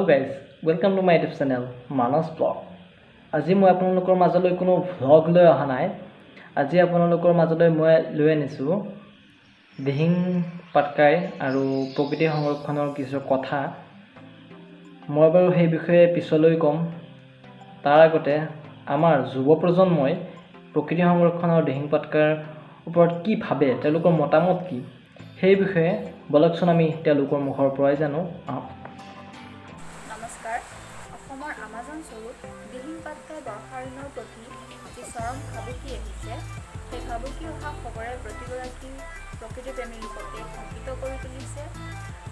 Guys, welcome to my YouTube channel Manas blog. আজি মই আপোনালোকৰ মাজলৈ কোনো ভ্লগ লৈ অহা নাই। আজি আপোনালোকৰ মাজলৈ মই লৈ আনিছোঁ দিহিং পাটকাই আৰু প্ৰকৃতি সংৰক্ষণৰ কিছু কথা। মই বাৰু সেই বিষয়ে পিছলৈ ক'ম। তাৰ আগতে আমাৰ যুৱ প্ৰজন্মই প্ৰকৃতি সংৰক্ষণৰ দিহিং পাটকাইৰ ওপৰত কি ভাবে, তেওঁলোকৰ মতামত কি, সেই বিষয়ে ব'লকচোন আমি তেওঁলোকৰ মুখৰ পৰাই জানো আহক। নমস্কাৰ। অসমৰ আমাজন স্বৰূপ দিহিং পাটকাই বৰ্ষাৰণ্যৰ প্ৰতি যি চৰম ভাবুকি আহিছে, সেই ভাবুকি অহা খবৰে প্ৰতিগৰাকী প্ৰকৃতিপ্ৰেমী লোককে শংকিত কৰি তুলিছে।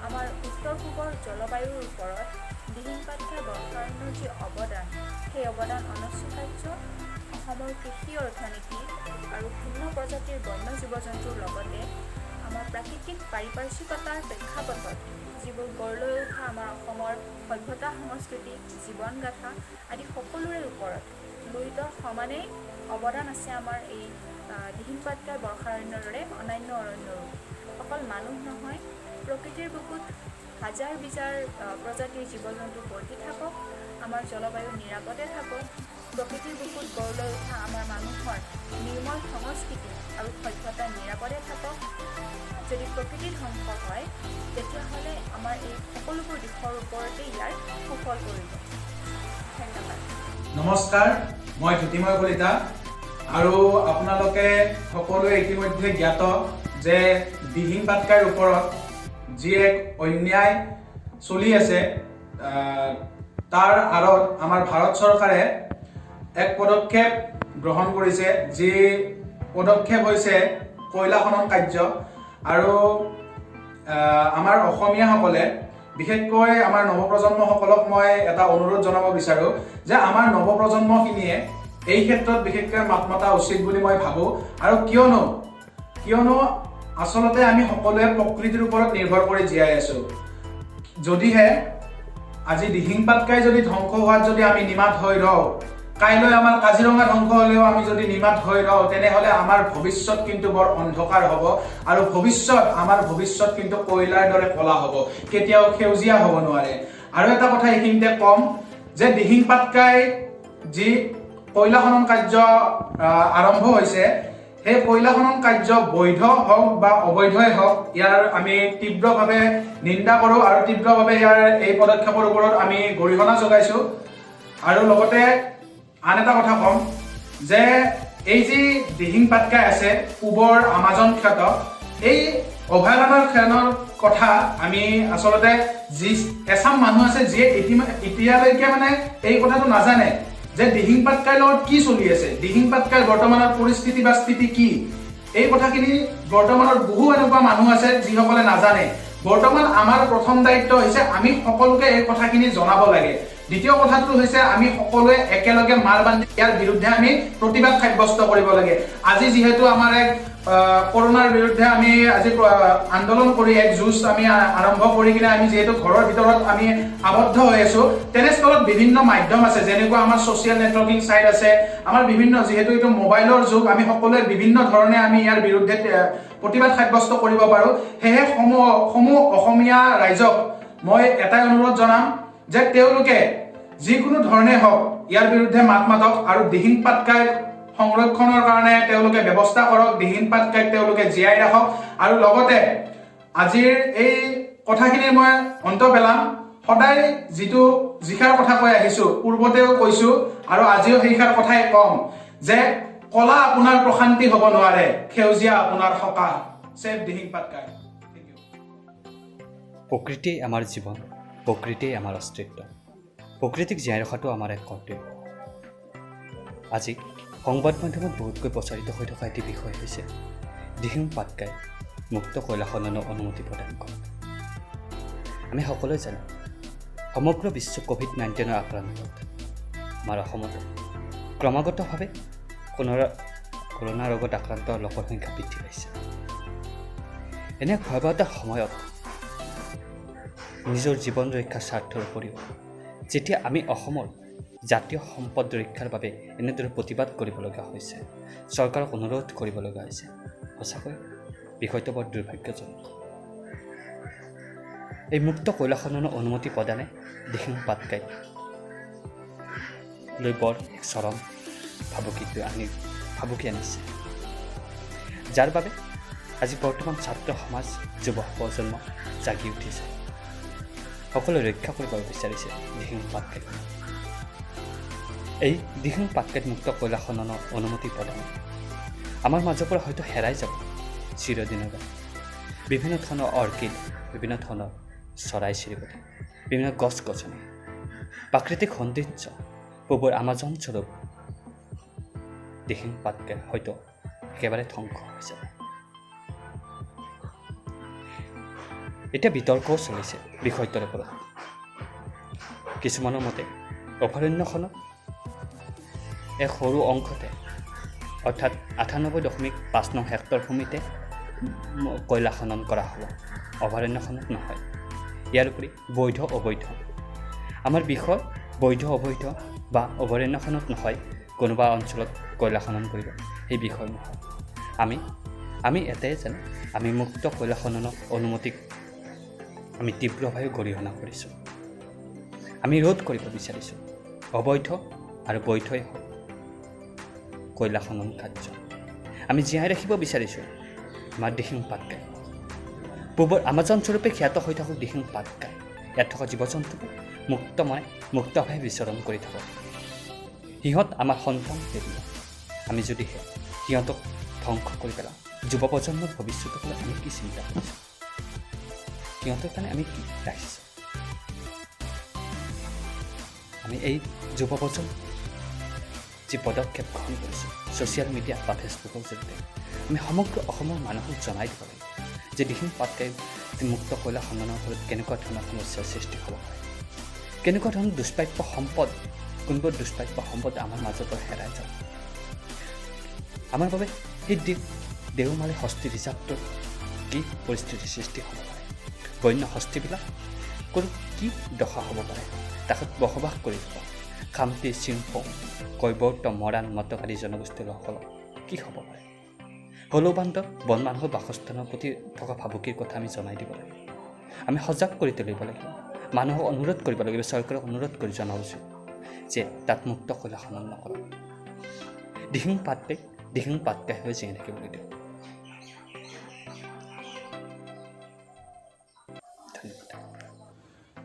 আমাৰ উত্তৰ পূবৰ জলবায়ুৰ ওপৰত দিহিং পাটকাই বৰ্ষাৰণ্যৰ যি অৱদান, সেই অৱদান অনস্বীকাৰ্য। অসমৰ কৃষি অৰ্থনীতি আৰু ভিন্ন প্ৰজাতিৰ বন্য জীৱ জন্তুৰ লগতে আমাৰ প্ৰাকৃতিক পাৰিপাৰ্শ্বিকতাৰ প্ৰেক্ষাপটত যিবোৰ গঢ় লৈ উঠা আমাৰ অসমৰ সভ্যতা, সংস্কৃতি, জীৱন গাথা আদি সকলোৰে ওপৰত লুইতৰ সমানেই অৱদান আছে আমাৰ এই দিহিং পাটকাই বৰ্ষাৰণ্যৰ দৰে অন্যান্য অৰণ্যৰো। অকল মানুহ নহয়, প্ৰকৃতিৰ বুকুত হাজাৰ বিজাৰ প্ৰজাতিৰ জীৱ জন্তু বৰ্তি থাকক, আমাৰ জলবায়ু নিৰাপদে থাকক, প্ৰকৃতিৰ বুকুত গঢ় লৈ উঠা আমাৰ মানুহৰ নিৰ্মল সংস্কৃতি আৰু সভ্যতা নিৰাপদে থাকক। যদি প্ৰকৃতি ধ্বংস হয়, তেতিয়াহ'লে আমাৰ এই সকলোবোৰ দিশৰ ওপৰতে ইয়াৰ সুফল পৰিব। ধন্যবাদ। নমস্কাৰ, মই জ্যোতিময় কলিতা আৰু আপোনালোকে সকলোৱে ইতিমধ্যে জ্ঞাত যে দিহিং পাটকাইৰ ওপৰত যি এক অন্যায় চলি আছে, তাৰ আঁৰত আমাৰ ভাৰত চৰকাৰে এক পদক্ষেপ গ্ৰহণ কৰিছে, যি পদক্ষেপ হৈছে কয়লা খনন কাৰ্য। আৰু আমাৰ অসমীয়াসকলে, বিশেষকৈ আমাৰ নৱপ্ৰজন্মসকলক মই এটা অনুৰোধ জনাব বিচাৰোঁ যে আমাৰ নৱপ্ৰজন্মখিনিয়ে এই ক্ষেত্ৰত বিশেষকৈ মাত মতা উচিত বুলি মই ভাবোঁ। আৰু কিয়নো আচলতে আমি সকলোৱে প্ৰকৃতিৰ ওপৰত নিৰ্ভৰ কৰি জীয়াই আছোঁ। যদিহে আজি দিহিং পাটকাই যদি ধ্বংস হোৱাত যদি আমি নিমাত হৈ ৰওঁ, কাইলৈ আমাৰ কাজিৰঙা ধ্বংস হ'লেও আমি যদি নিমাত হৈ ৰওঁ, তেনেহ'লে আমাৰ ভৱিষ্যত কিন্তু বৰ অন্ধকাৰ হ'ব আৰু আমাৰ ভৱিষ্যত কিন্তু কয়লাৰ দৰে ক'লা হ'ব, কেতিয়াও সেউজীয়া হ'ব নোৱাৰে। আৰু এটা কথা এইখিনিতে ক'ম যে দিহিং পাটকাই যি কয়লা খনন কাৰ্য আৰম্ভ হৈছে, সেই কয়লা খনন কাৰ্য বৈধ হওক বা অবৈধই হওক, ইয়াৰ আমি তীব্ৰভাৱে নিন্দা কৰোঁ আৰু তীব্ৰভাৱে ইয়াৰ এই পদক্ষেপৰ ওপৰত আমি গৰিহণা যোগাইছোঁ। আৰু লগতে আন এটা কথা ক'ম যে এই যি দিহিং পাটকাই আছে, পূবৰ আমাজন খ্যাত এই অভয়াৰণ্যখনৰ কথা আমি আচলতে যি এচাম মানুহ আছে যিয়ে এতিয়ালৈকে মানে এই কথাটো নাজানে যে দিহিং পাটকাইৰ লগত কি চলি আছে, দিহিং পাটকাইৰ বৰ্তমানৰ পৰিস্থিতি বা স্থিতি কি। এই কথাখিনি বৰ্তমানৰ বহু এনেকুৱা মানুহ আছে যিসকলে নাজানে। বৰ্তমান আমাৰ প্ৰথম দায়িত্ব হৈছে আমি সকলোকে এই কথাখিনি জনাব লাগে। দ্বিতীয় কথাটো হৈছে আমি সকলোৱে একেলগে মাৰ বান্ধি ইয়াৰ বিৰুদ্ধে আমি প্ৰতিবাদ সাব্যস্ত কৰিব লাগে। আজি যিহেতু আমাৰ এক কৰোণাৰ বিৰুদ্ধে আমি আজি আন্দোলন কৰি এক যুঁজ আমি আৰম্ভ কৰি কিনে আমি যিহেতু ঘৰৰ ভিতৰত আমি আবদ্ধ হৈ আছো, তেনেস্থলত বিভিন্ন মাধ্যম আছে, যেনেকুৱা আমাৰ ছ'চিয়েল নেটৱৰ্কিং চাইট আছে, আমাৰ বিভিন্ন, যিহেতু এইটো মোবাইলৰ যুগ, আমি সকলোৱে বিভিন্ন ধৰণে আমি ইয়াৰ বিৰুদ্ধে প্ৰতিবাদ সাব্যস্ত কৰিব পাৰো। সেয়েহে সমূহ সমূহ অসমীয়া ৰাইজক মই এটাই অনুৰোধ জনাম যে তেওঁলোকে যিকোনো ধৰণে হওক ইয়াৰ বিৰুদ্ধে মাত মাতক আৰু দিহিং পাটকাই সংৰক্ষণৰ কাৰণে তেওঁলোকে ব্যৱস্থা কৰক, দিহিং পাটকাইক তেওঁলোকে জীয়াই ৰাখক। আৰু লগতে আজিৰ এই কথাখিনি মই অন্ত পেলাম। সদায় যিটো যিষাৰ কথা কৈ আহিছো, পূৰ্বতেও কৈছো আৰু আজিও সেইষাৰ কথাই ক'ম যে কলা আপোনাৰ প্ৰশান্তি হ'ব নোৱাৰে, সেউজীয়া আপোনাৰ সকাহ। Save Dihing Patkai. Thank you. প্ৰকৃতিয়েই আমাৰ জীৱন, প্ৰকৃতিয়েই আমাৰ অস্তিত্ব। প্ৰকৃতিক জীয়াই ৰখাটো আমাৰ এক কৰ্তব্য। আজি সংবাদ মাধ্যমত বহুতকৈ প্ৰচাৰিত হৈ থকা এটি বিষয় হৈছে দিহিং পাটকাই মুক্ত কয়লা খননৰ অনুমতি প্ৰদান কৰা। আমি সকলোৱে জানো, সমগ্ৰ বিশ্ব ক'ভিড-19ৰ আক্ৰান্তত আমাৰ অসমতো ক্ৰমাগতভাৱে কৰোণা ৰোগত আক্ৰান্ত লোকৰ সংখ্যা বৃদ্ধি পাইছে। এনে ভয়াৱহতাৰ সময়ত নিজৰ জীৱন ৰক্ষাৰ স্বাৰ্থৰ উপৰিও যেতিয়া আমি অসমৰ জাতীয় সম্পদ ৰক্ষাৰ বাবে এনেদৰে প্ৰতিবাদ কৰিব লগা হৈছে, চৰকাৰক অনুৰোধ কৰিব লগা হৈছে, সঁচাকৈ বিষয়টো বৰ দুৰ্ভাগ্যজনক। এই মুক্ত কয়লা খননৰ অনুমতি প্ৰদানে দিহিং পাটকাইক লৈ বৰ এক চৰম ভাবুকি আনিছে, যাৰ বাবে আজি বৰ্তমান ছাত্ৰ সমাজ, যুৱ প্ৰজন্ম জাগি উঠিছে। সকলোৱে ৰক্ষা কৰিব বিচাৰিছে দিহিং পাটকাইক। এই দিহিং পাটকাইত মুক্ত কয়লা খননৰ অনুমতি প্ৰদান আমাৰ মাজৰ পৰা হয়তো হেৰাই যাব চিৰদিনৰ বাবে। বিভিন্ন ধৰণৰ অৰ্কিড, বিভিন্ন ধৰণৰ চৰাই চিৰিকটি, বিভিন্ন গছ গছনি, প্ৰাকৃতিক সৌন্দৰ্য পূৰ্বৰ আমাজন স্বৰূপ দিহিং পাটকাই হয়তো একেবাৰে ধ্বংস হৈ যাব। এতিয়া বিতৰ্কও চলিছে বিষয়টোৰ ওপৰত। কিছুমানৰ মতে অভয়াৰণ্যখনত এক সৰু অংশতে অৰ্থাৎ 98.59 হেক্টৰ ভূমিতে কয়লা খনন কৰা হ'ব, অভয়াৰণ্যখনত নহয়। ইয়াৰ উপৰি বৈধ অবৈধ আমাৰ বিষয়, বৈধ অবৈধ বা অভয়াৰণ্যখনত নহয়, কোনোবা অঞ্চলত কয়লা খনন কৰিব সেই বিষয় নহয়। আমি এটাই জানো, আমি মুক্ত কয়লা খননৰ অনুমতিক আমি তীব্ৰভাৱে গৰিহণা কৰিছোঁ। আমি ৰোধ কৰিব বিচাৰিছোঁ অবৈধ আৰু বৈধই হওক কয়লা খনন কাৰ্য। আমি জীয়াই ৰাখিব বিচাৰিছোঁ আমাৰ দিহিং পাটকাই। পূৰ্বৰ আমাজন স্বৰূপে খ্যাত হৈ থাকক দিহিং পাটকাই। ইয়াত থকা জীৱ জন্তুবোৰ মুক্তমনে মুক্তভাৱে বিচৰণ কৰি থাকক। সিহঁত আমাৰ সন্তান দেৱী। আমি যদিহে সিহঁতক ধ্বংস কৰি পেলাওঁ, যুৱ প্ৰজন্মৰ ভৱিষ্যতক লৈ আমি কি চিন্তা কৰিছোঁ? সিহঁতৰ কাৰণে আমি কি ৰাখিছোঁ? আমি এই যুৱ প্ৰজন্ম যি পদক্ষেপ গ্ৰহণ কৰিছোঁ ছ'চিয়েল মিডিয়া বা ফেচবুকৰ জৰিয়তে, আমি সমগ্ৰ অসমৰ মানুহক জনাই দিব লাগিব যে দিহিং পাটকাই মুক্ত কয়লা খননৰ ফলত কেনেকুৱা ধৰণৰ সমস্যাৰ সৃষ্টি হ'ব পাৰে, কেনেকুৱা ধৰণৰ দুষ্প্ৰাপ্য সম্পদ, কোনবোৰ দুষ্প্ৰাপ্য সম্পদ আমাৰ মাজৰ পৰা হেৰাই যাব। আমাৰ বাবে সেই দেওমালী হস্তি ৰিজাৰ্ভটোৰ কি পৰিস্থিতিৰ সৃষ্টি হ'ব পাৰে, বন্য হস্তিবিলাক ক'ত কি দশা হ'ব পাৰে, তাত বসবাস কৰি থকা খামটি, চিংফৌ, কৈৱৰ্ত, মৰাণ, মটক আদি জনগোষ্ঠীৰ লোকসকলক কি হ'ব পাৰে, হলৌ বান্দৰ, বন মানুহৰ বাসস্থানৰ প্ৰতি থকা ভাবুকিৰ কথা আমি জনাই দিব লাগিব। আমি সজাগ কৰি তুলিব লাগিব, মানুহক অনুৰোধ কৰিব লাগিব, চৰকাৰক অনুৰোধ কৰি জনোৱা উচিত যে তাত মুক্ত কয়লা খনন নকৰক, দিহিং পাটকাইক দিহিং পাটকাই হৈ জীয়াই থাকিবলৈ দিয়ক। ধন্যবাদ।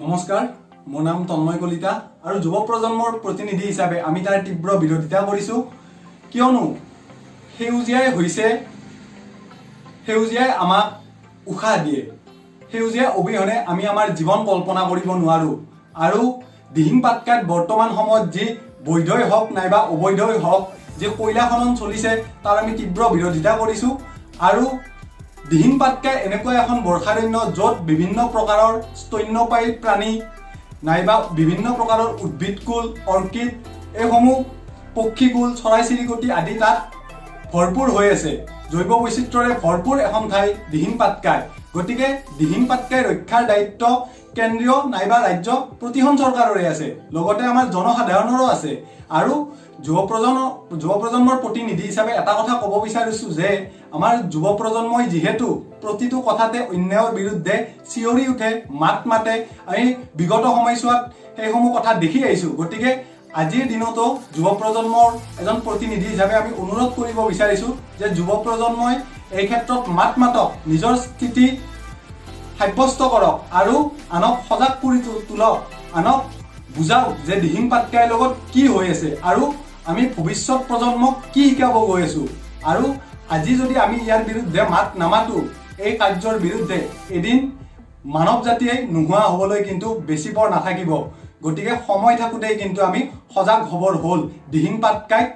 নমস্কাৰ, মোৰ নাম তন্ময় কলিতা আৰু যুৱ প্ৰজন্মৰ প্ৰতিনিধি হিচাপে আমি তাৰ তীব্ৰ বিৰোধিতা কৰিছোঁ। কিয়নো সেউজীয়াই আমাক উশাহ দিয়ে। সেউজীয়া অবিহনে আমি আমাৰ জীৱন কল্পনা কৰিব নোৱাৰোঁ। আৰু দিহিং পাটকাইত বৰ্তমান সময়ত যি বৈধই হওক নাইবা অবৈধই হওক যি কয়লা খনন চলিছে তাৰ আমি তীব্ৰ বিৰোধিতা কৰিছোঁ। আৰু দিহিং পাটকাই এনেকুৱা এখন বৰ্ষাৰণ্য য'ত বিভিন্ন প্ৰকাৰৰ স্তন্যপায়ী প্ৰাণী নাইবা বিভিন্ন প্ৰকাৰৰ উদ্ভিদকুল, অৰ্কিড, এইসমূহ পক্ষীকুল, চৰাই চিৰিকটি আদি তাত ভৰপূৰ হৈ আছে। জৈৱ বৈচিত্ৰ্যৰে ভৰপূৰ এখন ঠাই দিহিং পাটকাই। গতিকে দিহিং পাটকাই ৰক্ষাৰ দায়িত্ব কেন্দ্ৰীয় নাইবা ৰাজ্য প্ৰতিখন চৰকাৰৰে আছে, লগতে আমাৰ জনসাধাৰণৰো আছে। আৰু যুৱ প্ৰজন্মৰ প্ৰতিনিধি হিচাপে এটা কথা ক'ব বিচাৰিছোঁ যে আমাৰ যুৱ প্ৰজন্মই যিহেতু প্ৰতিটো কথাতে অন্যায়ৰ বিৰুদ্ধে চিঞৰি উঠে, মাত মাতে, আমি বিগত সময়ছোৱাত সেইসমূহ কথা দেখি আহিছোঁ। গতিকে আজিৰ দিনতো যুৱ প্ৰজন্মৰ এজন প্ৰতিনিধি হিচাপে আমি অনুৰোধ কৰিব বিচাৰিছোঁ যে যুৱ প্ৰজন্মই এই ক্ষেত্ৰত মাত মাতক, নিজৰ স্থিতি সাব্যস্ত কৰক আৰু আনক সজাগ কৰি তোলক, আনক বুজাওক যে দিহিং পাটকাইৰ লগত কি হৈ আছে আৰু আমি ভৱিষ্যত প্ৰজন্মক কি শিকাব গৈ আছোঁ। আৰু আজি যদি আমি ইয়াৰ বিৰুদ্ধে মাত নামাতো, এই কাৰ্যৰ বিৰুদ্ধে এদিন মানৱ জাতিয়ে নোহোৱা হ'বলৈ কিন্তু বেছি পৰ নাথাকিব। গতিকে সময় থাকোঁতেই কিন্তু আমি সজাগ হ'বৰ হ'ল, দিহিং পাটকাইক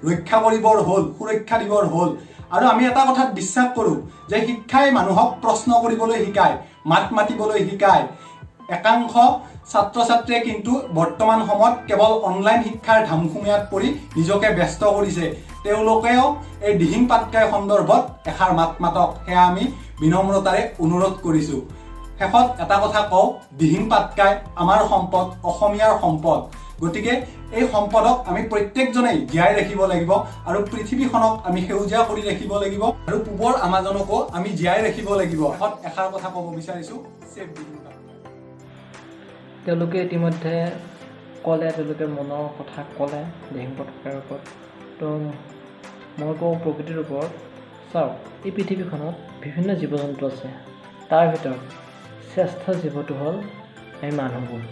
ৰক্ষা কৰিবৰ হ'ল, সুৰক্ষা দিবৰ হ'ল। আৰু আমি এটা কথাত বিশ্বাস কৰোঁ যে শিক্ষাই মানুহক প্ৰশ্ন কৰিবলৈ শিকায়, মাত মাতিবলৈ শিকায়। একাংশ ছাত্ৰ ছাত্ৰীয়ে কিন্তু বৰ্তমান সময়ত কেৱল অনলাইন শিক্ষাৰ ধামখুমীয়াত পৰি নিজকে ব্যস্ত কৰিছে। তেওঁলোকেও এই দিহিং পাটকাই সন্দৰ্ভত এষাৰ মাত মাতক, সেয়া আমি বিনম্ৰতাৰে অনুৰোধ কৰিছোঁ। শেষত এটা কথা কওঁ, দিহিং পাটকাই আমাৰ সম্পদ, অসমীয়াৰ সম্পদ। গতিকে এই সম্পদক আমি প্ৰত্যেকজনেই জীয়াই ৰাখিব লাগিব আৰু পৃথিৱীখনক আমি সেউজীয়া কৰি ৰাখিব লাগিব আৰু পূবৰ আমাজনকো আমি জীয়াই ৰাখিব লাগিব। শেষত এষাৰ কথা ক'ব বিচাৰিছোঁ, ছেভ দিহিং পাটকাই। তেওঁলোকে ইতিমধ্যে ক'লে, তেওঁলোকে মনৰ কথা ক'লে দিহিং পাটকাইৰ ওপৰত। তো মই কওঁ প্ৰকৃতিৰ ওপৰত। চাওক, এই পৃথিৱীখনত বিভিন্ন জীৱ জন্তু আছে, তাৰ ভিতৰত শ্ৰেষ্ঠ জীৱটো হ'ল আমি মানুহবোৰ।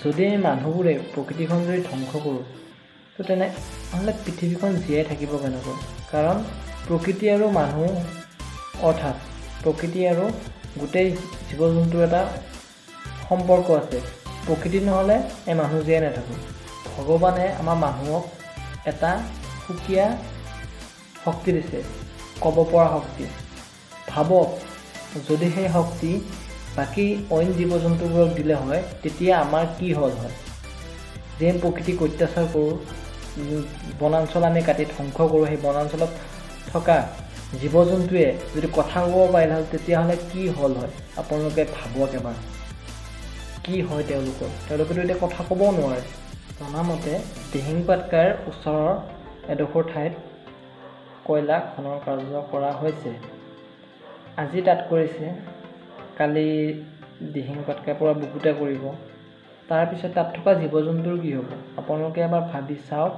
যদি আমি মানুহবোৰে প্ৰকৃতিখন যদি ধ্বংস কৰোঁ, তো তেনেহ'লে পৃথিৱীখন জীয়াই থাকিব কেনেকৈ? কাৰণ প্ৰকৃতি আৰু মানুহ, অৰ্থাৎ প্ৰকৃতি আৰু গোটেই জীৱ জন্তুৰ এটা সম্পৰ্ক আছে। প্ৰকৃতি নহ'লে এই মানুহ জীয়াই নাথাকোঁ। ভগৱানে আমাৰ মানুহক এটা সুকীয়া শক্তি দিছে, ক'ব পৰা শক্তি। ভাবক, যদি সেই শক্তি বাকী অইন জীৱ জন্তুবোৰক দিলে হয়, তেতিয়া আমাৰ কি হ'ল হয়? যে প্ৰকৃতিক অত্যাচাৰ কৰোঁ, বনাঞ্চল আমি কাটি ধ্বংস কৰোঁ, সেই বনাঞ্চলত থকা জীৱ জন্তুৱে যদি কথা ক'ব পাৰিলে হয়, তেতিয়াহ'লে কি হ'ল হয়? আপোনালোকে ভাবক এবাৰ, কি হয় তেওঁলোকৰ? তেওঁলোকেতো এতিয়া কথা ক'বও নোৱাৰে। জনামতে দিহিং পাটকাইৰ ওচৰৰ এডোখৰ ঠাইত কয়লা খনন কাৰ্য কৰা হৈছে। আজি তাত কৰিছে, কালি দিহিং পাটকাইৰ পৰা বুকুতে কৰিব। তাৰপিছত তাত থকা জীৱ জন্তুৰ কি হ'ব? আপোনালোকে এবাৰ ভাবি চাওক।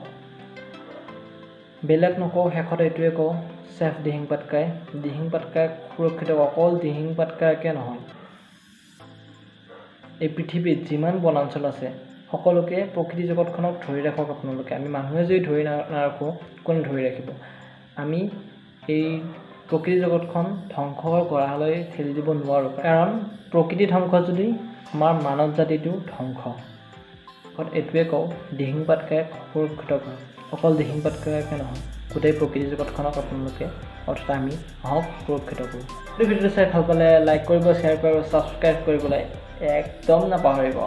বেলেগ নকওঁ, শেষত এইটোৱে কওঁ, ছেভ দিহিং পাটকাই। দিহিং পাটকাইক সুৰক্ষিত, অকল দিহিং পাটকাইকে নহয়, এই পৃথিৱীত যিমান বনাঞ্চল আছে সকলোকে, প্ৰকৃতি জগতখনক ধৰি ৰাখক আপোনালোকে। আমি মানুহে যদি ধৰি নাৰাখোঁ, কোনে ধৰি ৰাখিব? আমি এই প্ৰকৃতি জগতখন ধ্বংসৰ গৰাহলৈ ঠেলি দিব নোৱাৰোঁ, কাৰণ প্ৰকৃতি ধ্বংস যদি আমাৰ মানৱ জাতিটো ধ্বংস। শেষত এইটোৱে কওঁ, দিহিং পাটকাইক সুৰক্ষিত কৰক। অকল দিহিং পাটকাইকে নহয়, গোটেই প্ৰকৃতি জগতখনক আপোনালোকে, অৰ্থাৎ আমি আহক সুৰক্ষিত কৰোঁ। এই ভিডিঅ'টো চাই ভাল পালে লাইক কৰিব, শ্বেয়াৰ কৰিব, ছাবস্ক্ৰাইব কৰিবলৈ একদম নাপাহৰিব।